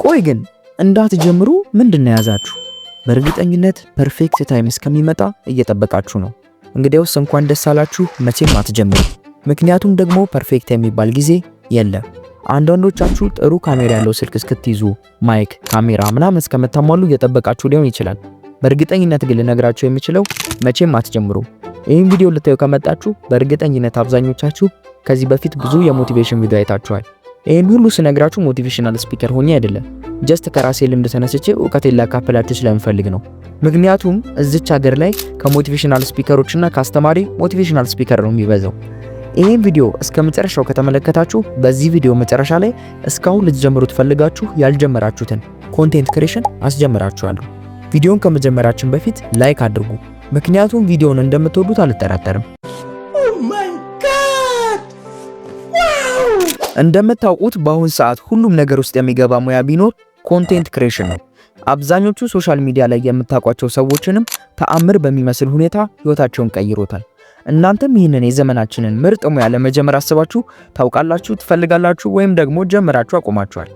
ቆይ ግን እንዳትጀምሩ ምንድን ነው የያዛችሁ? በእርግጠኝነት perfect time እስከሚመጣ እየጠበቃችሁ ነው። እንግዲያውስ እንኳን ደስ አላችሁ፣ መቼም አትጀምሩ። ምክንያቱም ደግሞ perfect የሚባል ጊዜ የለም። አንዳንዶቻችሁ ጥሩ ካሜራ ያለው ስልክ እስክትይዙ፣ mic፣ ካሜራ ምናምን እስከምታሟሉ እየጠበቃችሁ ሊሆን ይችላል። በእርግጠኝነት ግን ልነግራችሁ የምችለው መቼም አትጀምሩ። ይህን ቪዲዮ ልታዩ ከመጣችሁ በእርግጠኝነት አብዛኞቻችሁ ከዚህ በፊት ብዙ የ motivation ቪዲዮ አይታችኋል። ይህን ሁሉ ስነግራችሁ motivational speaker ሆኜ አይደለም፣ just ከራሴ ልምድ ተነስቼ እውቀቴን ላካፍላችሁ ስለምፈልግ ነው። ምክንያቱም እዚች ሀገር ላይ ከ motivational speaker ኦችና ከአስተማሪ motivational speaker ነው የሚበዛው። ይህን ቪዲዮ እስከ መጨረሻው ከተመለከታችሁ በዚህ ቪዲዮ መጨረሻ ላይ እስካሁን ልትጀምሩት ፈልጋችሁ ያልጀመራችሁትን content creation አስጀምራችኋለሁ። ቪዲዮን ከመጀመራችን በፊት like አድርጉ፣ ምክንያቱም ቪዲዮውን እንደምትወዱት አልጠራጠርም። Oh my God! Wow! እንደምታውቁት በአሁን ሰዓት ሁሉም ነገር ውስጥ የሚገባ ሙያ ቢኖር content creation ነው። አብዛኞቹ social media ላይ የምታውቋቸው ሰዎችንም ተአምር በሚመስል ሁኔታ ህይወታቸውን ቀይሮታል። እናንተም ይህንን የዘመናችንን ምርጥ ሙያ ለመጀመር አስባችሁ ታውቃላችሁ፣ ትፈልጋላችሁ፣ ወይም ደግሞ ጀምራችሁ አቁማችኋል።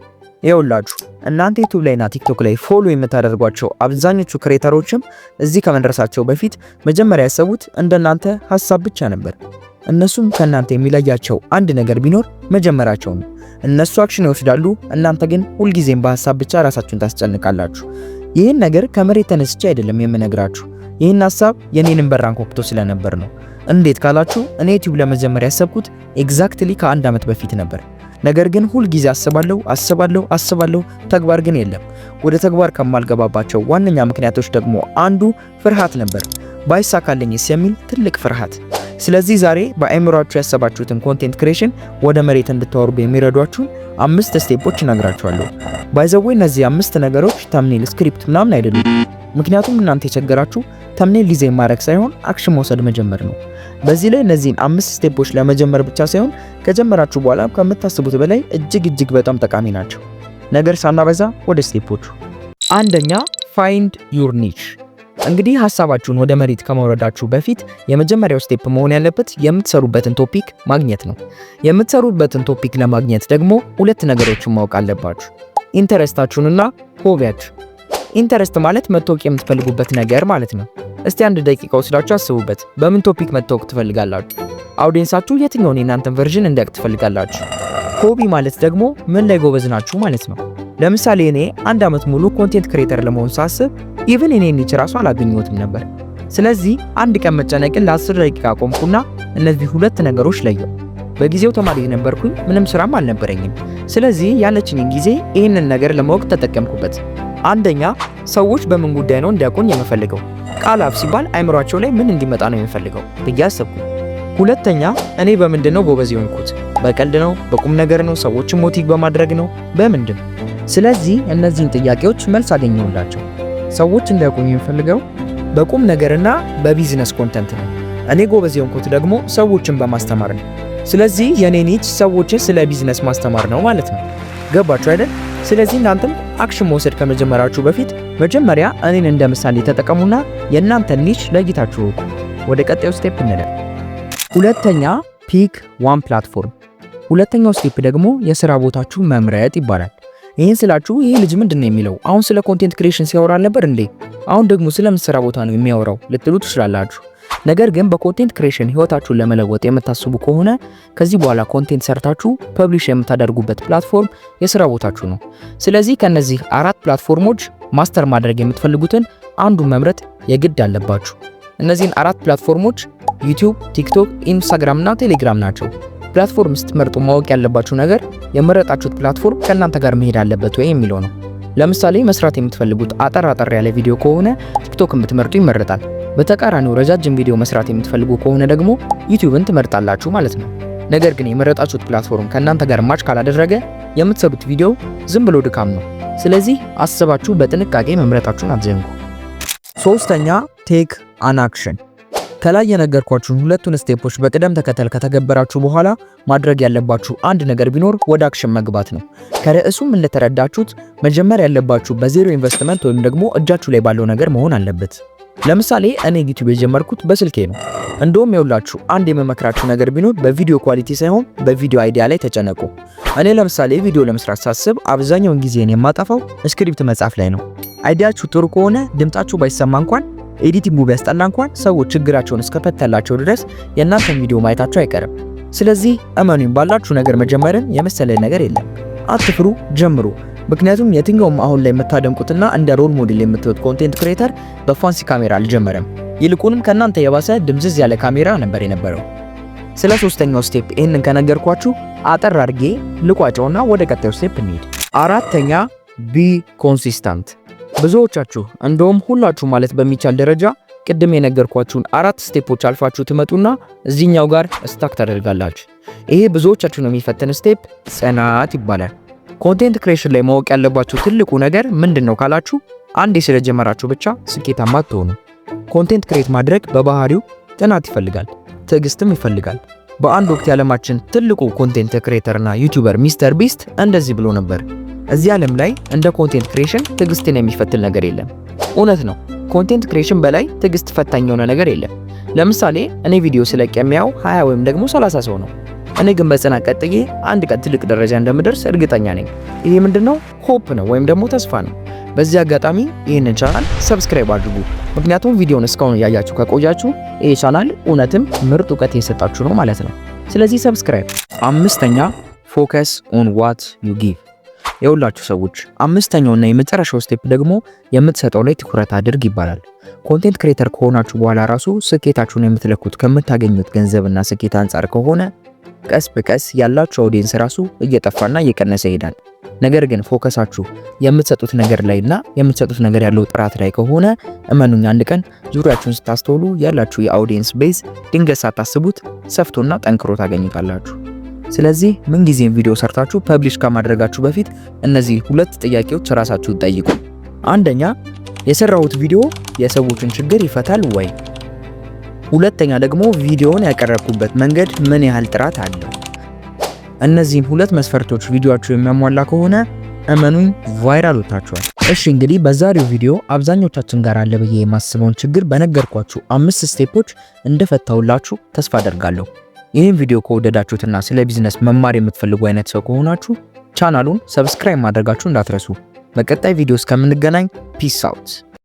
ይኸውላችሁ፣ እናንተ YouTube ላይና TikTok ላይ follow የምታደርጓቸው አብዛኞቹ creator ኦችም እዚህ ከመድረሳቸው በፊት መጀመሪያ ያሰቡት እንደናንተ ሀሳብ ብቻ ነበር። እነሱም ከእናንተ የሚለያቸው አንድ ነገር ቢኖር መጀመራቸው ነው። እነሱ action ይወስዳሉ፣ እናንተ ግን ሁልጊዜም በሀሳብ ብቻ ራሳችሁን ታስጨንቃላችሁ። ይህን ነገር ከመሬት ተነስቼ አይደለም የምነግራችሁ። ይህን ሀሳብ የኔንም በር አንኳኩቶ ስለነበር ነው። እንዴት ካላችሁ፣ እኔ YouTube ለመጀመር ያሰብኩት exactly ከአንድ ዓመት በፊት ነበር። ነገር ግን ሁል ጊዜ አስባለሁ፣ አስባለሁ፣ አስባለሁ፣ ተግባር ግን የለም። ወደ ተግባር ከማልገባባቸው ዋነኛ ምክንያቶች ደግሞ አንዱ ፍርሃት ነበር። ባይሳካልኝስ የሚል ትልቅ ፍርሃት። ስለዚህ ዛሬ በአእምሯችሁ ያሰባችሁትን content creation ወደ መሬት እንድታወርዱ የሚረዷችሁን አምስት step ኦች እነግራችኋለሁ። By the way፣ እነዚህ አምስት ነገሮች thumbnail፣ script ምናምን አይደሉም። ምክንያቱም እናንተ የቸገራችሁ thumbnail design ማድረግ ሳይሆን action መውሰድ መጀመር ነው። በዚህ ላይ እነዚህን አምስት step ኦች ለመጀመር ብቻ ሳይሆን ከጀመራችሁ በኋላ ከምታስቡት በላይ እጅግ እጅግ በጣም ጠቃሚ ናቸው። ነገር ሳናበዛ ወደ step ኦቹ። አንደኛ፣ find your niche። እንግዲህ ሀሳባችሁን ወደ መሬት ከማውረዳችሁ በፊት የመጀመሪያው step መሆን ያለበት የምትሰሩበትን topic ማግኘት ነው። የምትሰሩበትን topic ለማግኘት ደግሞ ሁለት ነገሮችን ማወቅ አለባችሁ፣ interest ኣችሁንና hobby ያችሁ። Interest ማለት መታወቅ የምትፈልጉበት ነገር ማለት ነው። እስቲ አንድ ደቂቃ ወስዳችሁ አስቡበት። በምን topic መታወቅ ትፈልጋላችሁ? Audience ኣችሁ የትኛውን የእናንተን version እንዲያውቅ ትፈልጋላችሁ? Hobby ማለት ደግሞ ምን ላይ ጎበዝ ናችሁ ማለት ነው። ለምሳሌ እኔ አንድ ዓመት ሙሉ content creator ለመሆን ሳስብ even የኔን niche ራሱ አላገኘሁትም ነበር። ስለዚህ አንድ ቀን መጨነቅን ለ10 ደቂቃ ቆምኩና እነዚህ ሁለት ነገሮች ለየሁ። በጊዜው ተማሪ ነበርኩኝ፣ ምንም ስራም አልነበረኝም። ስለዚህ ያለችኝን ጊዜ ይህንን ነገር ለማወቅ ተጠቀምኩበት። አንደኛ፣ ሰዎች በምን ጉዳይ ነው እንዲያውቁኝ የምፈልገው? ቃልአብ ሲባል አይምሯቸው ላይ ምን እንዲመጣ ነው የምፈልገው ብዬ አሰብኩ። ሁለተኛ፣ እኔ በምንድን ነው ጎበዝ የሆንኩት? በቀልድ ነው? በቁም ነገር ነው? ሰዎችን motivate በማድረግ ነው? በምንድን? ስለዚህ እነዚህን ጥያቄዎች መልስ አገኘሁላቸው። ሰዎች እንዲያውቁኝ የምፈልገው በቁም ነገርና በ business content ነው። እኔ ጎበዝ የሆንኩት ደግሞ ሰዎችን በማስተማር ነው። ስለዚህ የኔ niche ሰዎችን ስለ ቢዝነስ ማስተማር ነው ማለት ነው። ገባችሁ አይደል? ስለዚህ እናንተም action መውሰድ ከመጀመራችሁ በፊት መጀመሪያ እኔን እንደ ምሳሌ ተጠቀሙና የእናንተን niche ለይታችሁ እወቁ። ወደ ቀጣዩ step እንለፍ። ሁለተኛ፣ pick one platform። ሁለተኛው step ደግሞ የስራ ቦታችሁ መምረጥ ይባላል። ይህን ስላችሁ ይህ ልጅ ምንድን ነው የሚለው? አሁን ስለ content creation ሲያወራ ነበር እንዴ? አሁን ደግሞ ስለምን ስራ ቦታ ነው የሚያወራው ልትሉ ትችላላችሁ። ነገር ግን በ content creation ህይወታችሁን ለመለወጥ የምታስቡ ከሆነ ከዚህ በኋላ content ሰርታችሁ publish የምታደርጉበት platform የስራ ቦታችሁ ነው። ስለዚህ ከነዚህ አራት platform ኦች master ማድረግ የምትፈልጉትን አንዱን መምረጥ የግድ አለባችሁ። እነዚህን አራት platform ኦች YouTube፣ TikTok፣ Instagram እና ቴሌግራም ናቸው። Platform ስትመርጡ ማወቅ ያለባችሁ ነገር የመረጣችሁት platform ከእናንተ ጋር መሄድ አለበት ወይ የሚለው ነው። ለምሳሌ መስራት የምትፈልጉት አጠር አጠር ያለ ቪዲዮ ከሆነ TikTok ን ብትመርጡ ይመረጣል። በተቃራኒው ረጃጅም ቪዲዮ መስራት የምትፈልጉ ከሆነ ደግሞ YouTube ን ትመርጣላችሁ ማለት ነው። ነገር ግን የመረጣችሁት platform ከእናንተ ጋር match ካላደረገ የምትሰሩት ቪዲዮ ዝም ብሎ ድካም ነው። ስለዚህ አስባችሁ በጥንቃቄ መምረጣችሁን አትዘንጉ። ሶስተኛ፣ take an action። ከላይ የነገርኳችሁን ሁለቱን step ኦች በቅደም ተከተል ከተገበራችሁ በኋላ ማድረግ ያለባችሁ አንድ ነገር ቢኖር ወደ action መግባት ነው። ከርዕሱም እንደተረዳችሁት መጀመር ያለባችሁ በ zero investment ወይም ደግሞ እጃችሁ ላይ ባለው ነገር መሆን አለበት። ለምሳሌ እኔ ዩቲዩብ የጀመርኩት በስልኬ ነው። እንደውም የውላችሁ አንድ የምመክራችሁ ነገር ቢኖር በቪዲዮ quality ሳይሆን በቪዲዮ idea ላይ ተጨነቁ። እኔ ለምሳሌ ቪዲዮ ለመስራት ሳስብ አብዛኛውን ጊዜን የማጠፋው script መጻፍ ላይ ነው። Idea ችሁ ጥሩ ከሆነ ድምጻችሁ ባይሰማ እንኳን፣ editing ኡ ቢያስጠላ እንኳን ሰዎች ችግራቸውን እስከፈተላቸው ድረስ የእናንተን ቪዲዮ ማየታቸው አይቀርም። ስለዚህ እመኑኝ፣ ባላችሁ ነገር መጀመርን የመሰለ ነገር የለም። አትፍሩ፣ ጀምሩ። ምክንያቱም የትኛውም አሁን ላይ የምታደንቁትና እንደ role model የምትሉት content creator በ fancy ካሜራ አልጀመረም። ይልቁንም ከእናንተ የባሰ ድምዝዝ ያለ ካሜራ ነበር የነበረው። ስለ ሶስተኛው step ይህንን ከነገርኳችሁ አጠር አድርጌ ልቋጨውና ወደ ቀጣዩ step እንሂድ። አራተኛ፣ be consistent። ብዙዎቻችሁ፣ እንደውም ሁላችሁ ማለት በሚቻል ደረጃ፣ ቅድም የነገርኳችሁን አራት step ኦች አልፋችሁ ትመጡና እዚህኛው ጋር stuck ታደርጋላችሁ። ይሄ ብዙዎቻችሁን የሚፈትን step ጽናት ይባላል። Content creation ላይ ማወቅ ያለባችሁ ትልቁ ነገር ምንድን ነው ካላችሁ፣ አንዴ ስለጀመራችሁ ብቻ ስኬታማ አትሆኑም። Content create ማድረግ በባህሪው ጥናት ይፈልጋል፣ ትዕግስትም ይፈልጋል። በአንድ ወቅት የዓለማችን ትልቁ content creator ና YouTuber ሚስተር ቢስት እንደዚህ ብሎ ነበር፣ "እዚህ ዓለም ላይ እንደ content creation ትዕግስትን የሚፈትን ነገር የለም።" እውነት ነው። Content creation በላይ ትዕግስት ፈታኝ የሆነ ነገር የለም። ለምሳሌ እኔ ቪዲዮ ስለቅ የሚያየው 20 ወይም ደግሞ 30 ሰው ነው። እኔ ግን በጽናት ቀጥዬ አንድ ቀን ትልቅ ደረጃ እንደምደርስ እርግጠኛ ነኝ። ይሄ ምንድነው? Hope ነው ወይም ደግሞ ተስፋ ነው። በዚህ አጋጣሚ ይህንን ቻናል subscribe አድርጉ። ምክንያቱም ቪዲዮን እስካሁን እያያችሁ ከቆያችሁ ይህ ቻናል እውነትም ምርጥ እውቀት የሰጣችሁ ነው ማለት ነው። ስለዚህ subscribe። አምስተኛ፣ focus on what you give። የሁላችሁ ሰዎች፣ አምስተኛውና የመጨረሻው step ደግሞ የምትሰጠው ላይ ትኩረት አድርግ ይባላል። Content creator ከሆናችሁ በኋላ ራሱ ስኬታችሁን የምትለኩት ከምታገኙት ገንዘብና ስኬት አንጻር ከሆነ ቀስ በቀስ ያላችሁ audience ራሱ እየጠፋና እየቀነሰ ይሄዳል። ነገር ግን focus ኣችሁ የምትሰጡት ነገር ላይና የምትሰጡት ነገር ያለው ጥራት ላይ ከሆነ እመኑኝ፣ አንድ ቀን ዙሪያችሁን ስታስተውሉ ያላችሁ የ audience base ድንገት ሳታስቡት ሰፍቶና ጠንክሮ ታገኙታላችሁ። ስለዚህ ምንጊዜም ቪዲዮ ሰርታችሁ publish ከማድረጋችሁ በፊት እነዚህ ሁለት ጥያቄዎች ራሳችሁን ጠይቁ። አንደኛ፣ የሰራሁት ቪዲዮ የሰዎችን ችግር ይፈታል ወይ? ሁለተኛ ደግሞ ቪዲዮውን ያቀረብኩበት መንገድ ምን ያህል ጥራት አለው? እነዚህን ሁለት መስፈርቶች ቪዲዮአችሁ የሚያሟላ ከሆነ እመኑኝ viral ወጥታችኋል። እሺ፣ እንግዲህ በዛሬው ቪዲዮ አብዛኞቻችን ጋር አለ ብዬ የማስበውን ችግር በነገርኳችሁ አምስት step ኦች እንደፈታሁላችሁ ተስፋ አደርጋለሁ። ይህን ቪዲዮ ከወደዳችሁትና ስለ ቢዝነስ መማር የምትፈልጉ አይነት ሰው ከሆናችሁ ቻናሉን subscribe ማድረጋችሁ እንዳትረሱ። በቀጣይ ቪዲዮ እስከምንገናኝ peace out።